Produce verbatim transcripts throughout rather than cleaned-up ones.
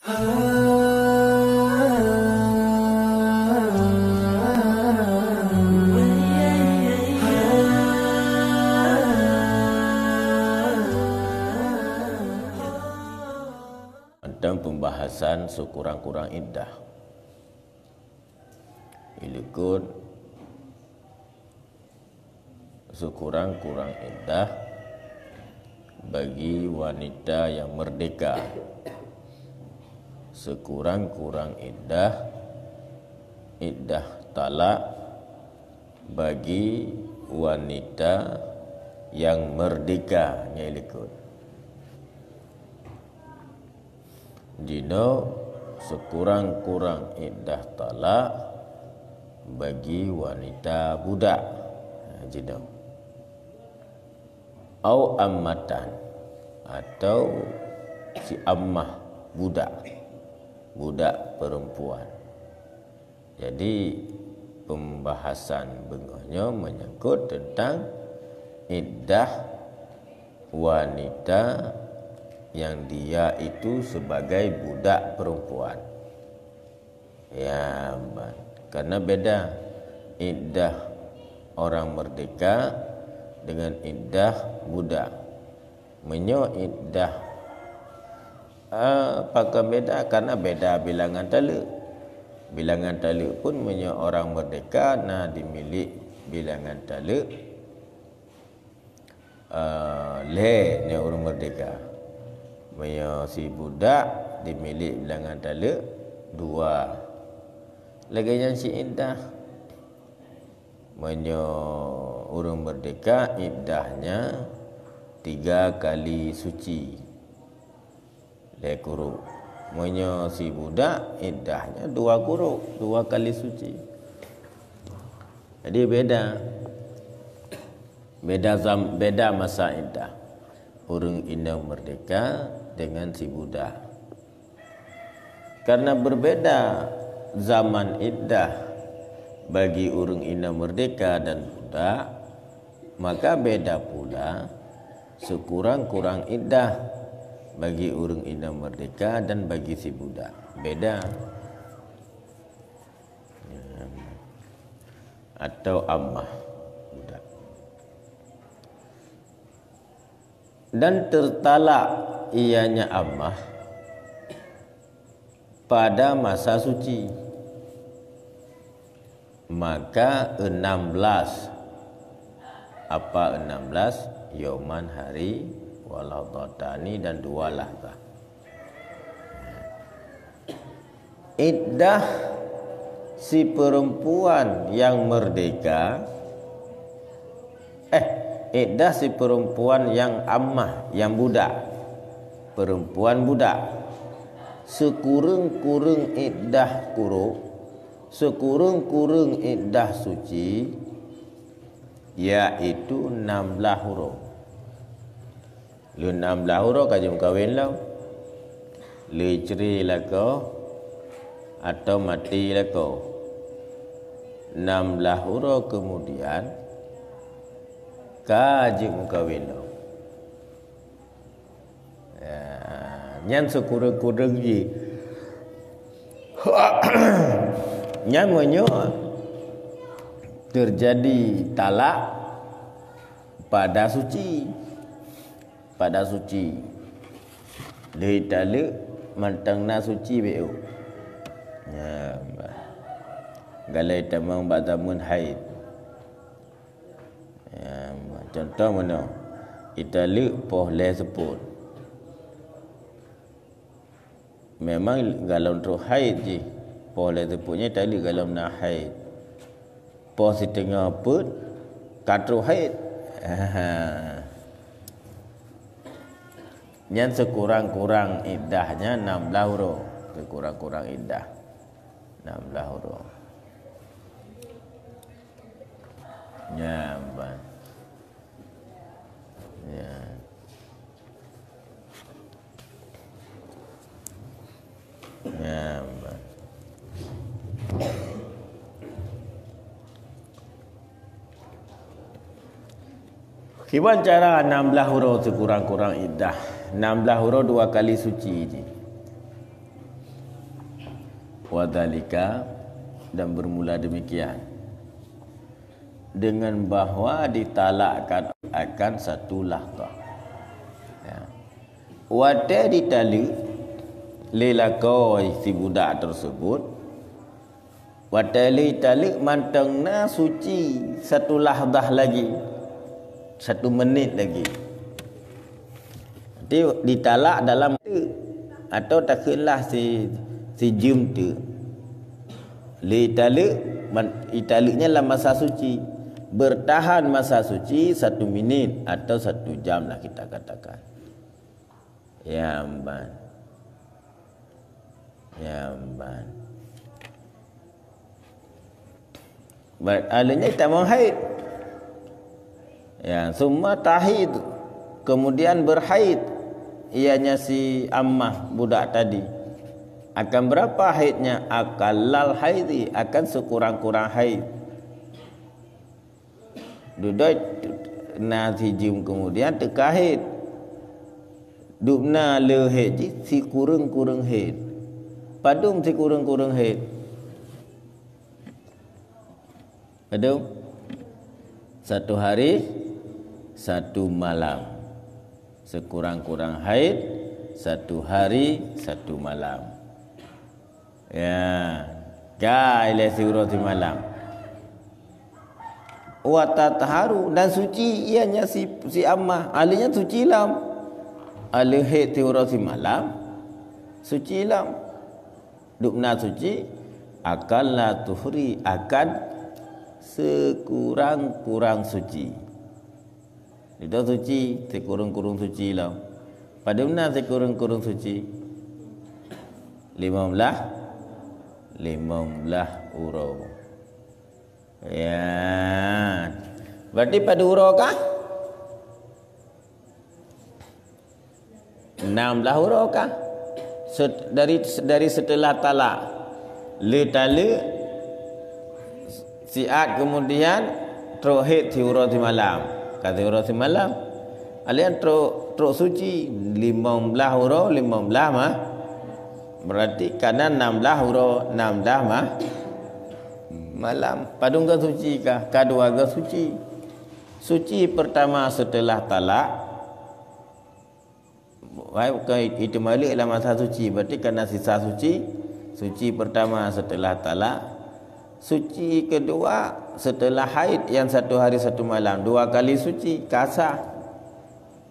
Tentang pembahasan sekurang-kurang iddah. Ilikot sekurang-kurang iddah bagi wanita yang merdeka. Sekurang-kurang iddah, iddah talak bagi wanita yang merdeka. Nyan ilikot. Jinoe sekurang-kurang iddah talak bagi wanita budak. Ha, jinoe. Au ammatan, atau si ammah budak, budak perempuan. Jadi, pembahasan beungoh nyoe menyangkut tentang iddah wanita yang dia itu sebagai budak perempuan. Ya, ba-, karena beda iddah orang merdeka dengan iddah budak. Meunyoe iddah, ah, pakon beda, karena beda bilangan taleuek. Bilangan taleuek pun meunyoe orang merdeka na dimilik bilangan taleuek, ah, lhèe nyoe ureueng merdeka. Meunyoe si budak dimilik bilangan taleuek dua. Lagèe nyan si iddah. Meunyoe ureueng merdeka, iddahnya tiga kali suci, lhèe kurok. Meunyoe si budak, iddahnya dua kurok, dua kali suci. Jadi beda. Beda zam-, beda masa iddah ureueng inong merdeka dengan si budak. Karena berbeda zaman iddah bagi ureueng inong merdeka dan budak, maka beda pula sekurang-kurang iddah bagi ureueng inong merdeka dan bagi si budak. Beda. Atau ammah budak. Dan tertalak ianya ammah pada masa suci, maka enam belas. Apa enam belas? Yoman, hari, walahdatani, dan dua lahdah. Iddah si perempuan yang merdeka, eh, iddah si perempuan yang ammah, yang budak, perempuan budak, sekureueng-kureueng iddah kurok, sekureueng-kureueng iddah suci, yaitu enam belas uroe. Lheueh enam belas uroe ka jimeukawen lom. Lheueh cerai lakoe atau maté lakoe. Enam belas uroe kemudian ka jimeukawen lom. Ya, nyan sikureueng-kureueng jih. Nyan meunyoe teujadi talak pada suci. Pada suci. Lheueh taleuek mantong na suci beu. Ya, bah. Galai tamong bak zaman haid. Ya, bah. Contoh meunoe. Italeuek poh lhèe seupôt. Memang golom troh haid jih. Poh lhèe seupôt nyan italeuek golom na haid. Poh siteungoh peuet ka troh haid. Nyan sikurang-kurang iddahnya enam belas uroe. Sikurang-kurang iddah enam belas uroe. Nyan ban. Ya. Ya, bah. Kiban cara enam belas uroe sikurang-kurang iddah? Enam belas uroe dua kali suci jih. Wadzalika, dan bermula demikian, dengan bahwa ditalakkan akan satu lahzah. Ya. Watée ditaleuek lé lakoe si budak tersebut, watée lé taleuek mantong na suci satu lahzah lagi, satu menit lagi. Jadi ditalak dalam teuk, atau takheunlah si, si jeuem teuk. Lé taleuek, man-, italeueknya lam masa suci. Bertahan masa suci satu minit atau satu jam lah kita katakan. Ya, ban. Ya, ban. Ba-, aleunya tamong haid. Ya, summa tahid. Kemudian berhaid. Ianya si Ammah budak tadi. Akan berapa haidnya? Aqallal haidi, akan sekurang-kurang haid. Dudoe na si jeuem kemudian teuka haid. Dubna le haid jih sikureueng-kureueng haid. Padum sikureueng-kureueng haid? Padum? Satu hari, satu malam. Sekurang-kurang haid, satu hari, satu malam. Ya, ka ilée siuroe simalam. Wa tatharu, dan suci ianya si, si Ammah. Aleunya suci lom. Aleuh haid siuroe simalam, suci lom. Dubna suci, aqallal tuhri, akan sekurang-kurang suci. Itu suci, sikureueng-kureueng suci lom. Padum na sikureueng-kureueng suci? Limong blaih, limong blaih uroe. Ya. Berarti padum uroe kah? Enam blaih uroe kah? Set-, dari, dari setelah talak. Le taleuek, siat kemudian trok haid siuroe simalam. Ka siuroe simalam. Aleuh nyan trok, trok suci limong blaih uroe, limong blaih ma-, berarti ka na enam blaih uroe, enam blaih ma-, malam. Padum goe suci kah? Ka dua goe suci. Suci pertama setelah talak. Wahai, bukan itu malik dalam masa suci, berarti ka na sisa suci. Suci pertama setelah talak. Suci kedua setelah haid yang satu hari satu malam, dua kali suci, ka sah.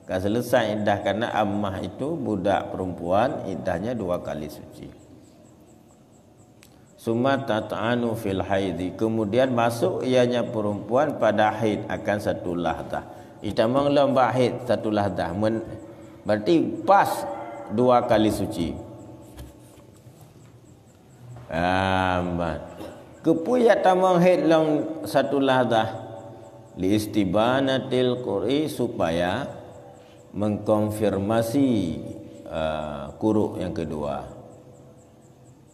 Ka selesai iddah, karena Ammah itu budak perempuan, iddahnya dua kali suci. Summa tat'anu fil haidhi, kemudian masuk ianya perempuan pada haid akan satu lahzah. Itamong lom bak haid satu lahzah. Men-, berarti pas dua kali suci. Aman. Keupeue jak tamong haid lom satu lahzah? Li istibanatil qur'i, supaya mengkonfirmasi, ah, kuruk yang kedua.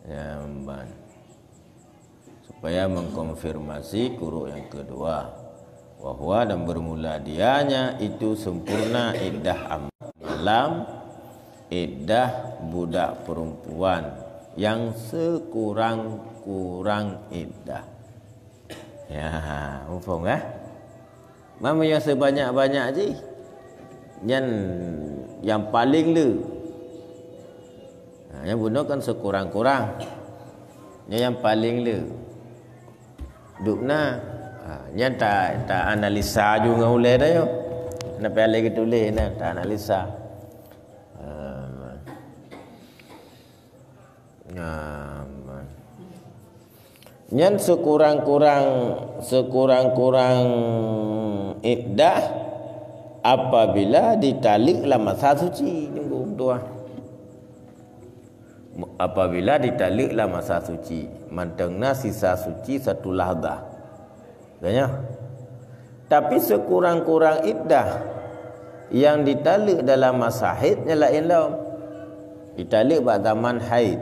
Ya, ban. Supaya mengkonfirmasi kuruk yang kedua. Wa huwa, dan bermula dianya itu sempurna iddah am-, malam, iddah budak perempuan yang sekurang-kurang iddah. Ya, muphom kah? Meunyoe seubanyak-banyak jih, nyan nyang paleng le. Ha, nyang bunoe kan sekurang-kurang. Nyan nyang paleng le. Dubna. Ha, nyan ta, ta analisa ju ngon ulée tanyoe. Na pih lé geutuléh na, ta analisa. Ha. Nah, nyan sekurang-kurang, sekurang-kurang iddah apabila ditaleuek lam masa suci, nunggu tuah. Apabila ditaleuek lam masa suci, mantong na sisa suci satu lahzah. Tanya. Tapi sekurang-kurang iddah nyang ditaleuek dalam masa haid nyan laén lom. Ditaleuek bak zaman haid.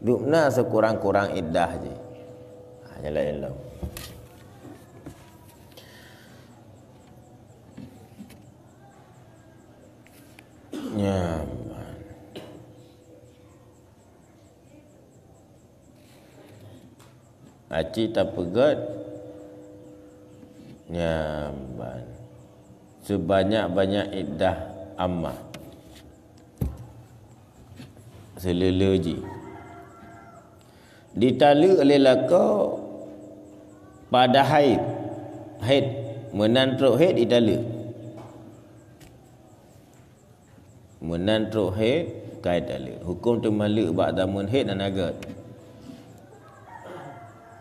Dubna sekurang-kurang iddah jih. Ha, nyan laén lom. Nyan. Aci tapeugét nyan ban. Sebanyak-banyak iddah amah. Seuleuleue jih. Ditaleuek lé lakoe pada haid. Haid. Meunan trok haid ditaleuek. Meunan trok haid, ka italeuek. Huköm teumaleuek bak zameun haid hana gét.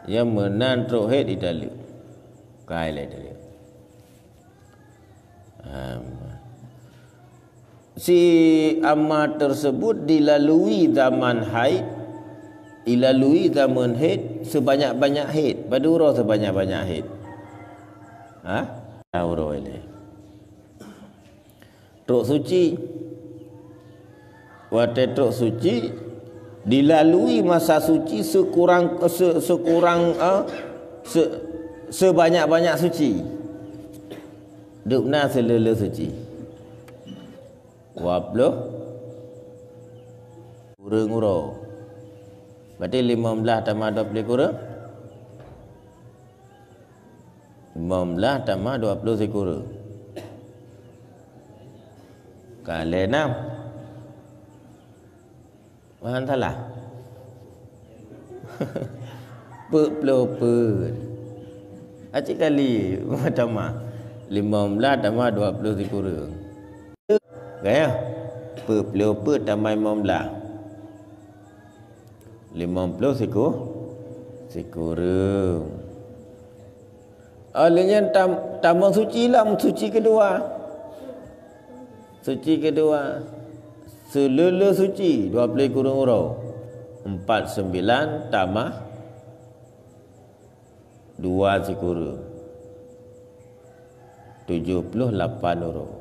Ya meunan trok haid italeuek. Ka ilée taleuek. Am. Si amah tersebut dilalui zaman haid, dilalui zaman haid sebanyak-banyak haid. Padum uroe sebanyak-banyak haid? Ha? Uroe ilée. Trok suci. Watée trok suci, dilalui masa suci sekurang, se-, sekurang, eh, se-, sebanyak-banyak suci. Dubna seuleuleue suci. Dua ploh kureueng uroe. Berarti limong blaih tamah dua ploh kureueng? Limong blaih tamah dua ploh sikureueng. Ka lhée nam. Meuhan salah. Peuet ploh peuet. Aci kali tamah. Limong blaih tamah dua ploh sikureueng. Gaya. Peuet ploh peuet tamah limong blaih. Limong ploh siku-, sikureueng. Óh lheueh nyan tam-, tamong suci lom, suci keudua. Suci keudua. Seuleuleue suci, dua ploh sikureueng uroe. Empat sembilan tamah dua sikureueng. Tujoh ploh lapan uroe.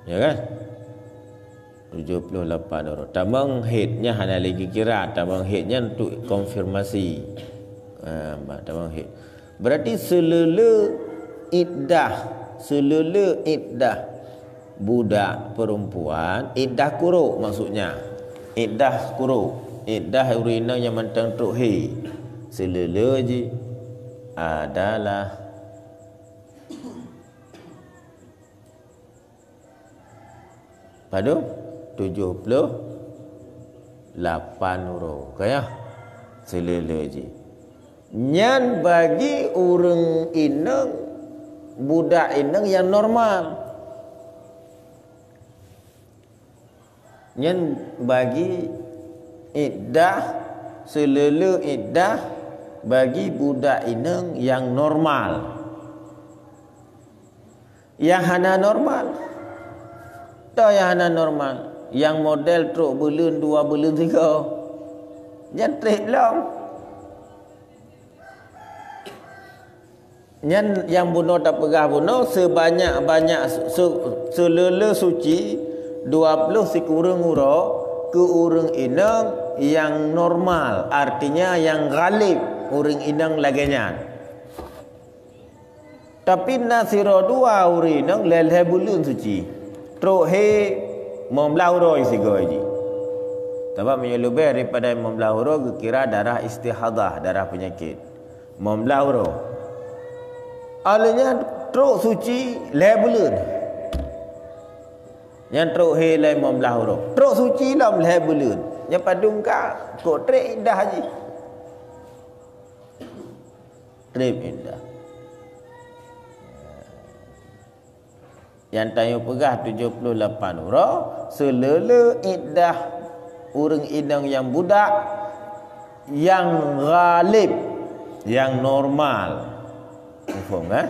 Ya kan? Tujoh ploh lapan uroe. Tamong haid nyan hana lé geukira, tamong haid nyan untuk konfirmasi. Ha, tamong haid. Berarti seuleuleue iddah, seuleuleue iddah budak perempuan, iddah kurok maksudnya. Iddah kurok, iddah ureuëng inong nyang mantong trok haid. Seuleuleue jih adalah padum? Tujoh ploh lapan uroe. Ka ya? Seuleuleue jih. Nyan bagi ureuëng inong, budak inong nyang normal. Nyan bagi iddah, seuleuleue iddah bagi budak inong nyang normal. Nyang hana normal. Toh nyang hana normal. Nyang model trok buleuen dua buleuen sigoe. Nyan treb lom. Nyan nyang bunoe tapeugah bunoe sebanyak-banyak su-, su-, seuleuleue suci dua ploh sikureueng uroe keu ureuëng inong nyang normal, artinya nyang ghalib ureuëng inong lagée nyan. Tapi na sidroe dua ureuëng inong lhée-lhée buleuen suci. Trok haid limong blaih uroe sigoe jih. Sabab meunyoe leubeh daripada limong blaih uroe geukira darah istihadhah, darah peunyakét. Limong blaih uroe. Óh lheueh nyan trok suci lhée buleuen. Nyan trok haid lhée limong blaih uroe. Trok suci lom lhée buleuen. Nyan padum ka, kok treb iddah jih. Treb iddah. Nyang tanyoe peugah tujoh ploh lapan uroe, seuleuleue iddah ureuëng inong nyang budak nyang ghalib, nyang normal. Muphom, eh?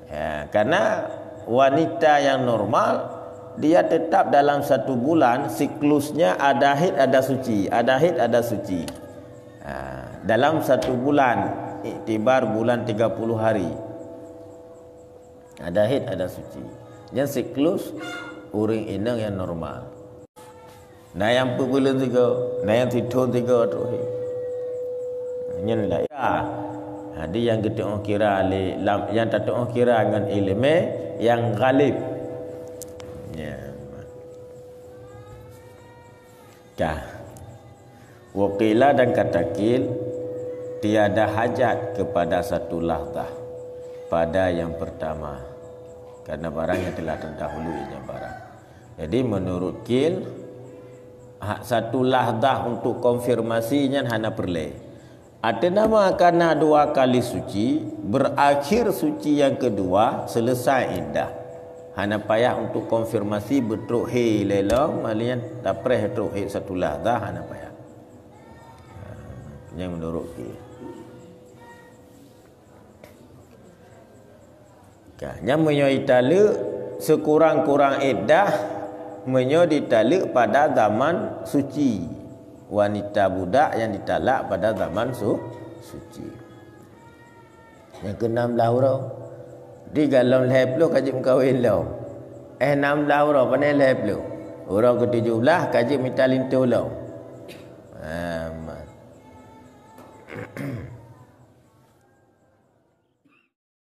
Ya, karena wanita yang normal, dia tetap dalam satu bulan siklusnya ada haid, ada suci, ada haid, ada suci. Ha, dalam satu bulan, iktibar bulan tiga puluh hari. Ada haid, ada suci. Nyan siklus ureuëng inong nyang normal. Na nyang peuet buleuen sigoe, na nyang sithon sigoe trok haid. Nyan lah. Ya. Jadi nyang geuteuoh kira lé lam, nyang tateuoh kira ngon iéleumé nyang ghalib. Ya. Ka. Wa qila dan katakil, Tiada hajat kepada satu lahzah pada yang pertama, karena barang yang telah terdahului yang barang. Jadi menurut qil, ha, satu lahzah untuk konfirmasi nyan hana peureulée. Ateueh nama karena dua kali suci, berakhir suci yang kedua, selesai iddah. Hana payah untuk konfirmasi beutrok hé lé lom, malian tapreh trok hé satu lahzah, hana payah. Ha, nyang menurut qil. Ka, nyan meunyoe italeuek, sekurang-kurang iddah meunyoe ditaleuek pada zaman suci. Wanita budak nyang ditalak pada zaman su-, suci. Nyang keu nam blah uroe. Di golom lhée ploh ka jeuet meukawen lom. Eh, nam blah uroe, pane lhée ploh. Uroe keu tujoh blah ka jeuet mita linto lom. Ha, ma-,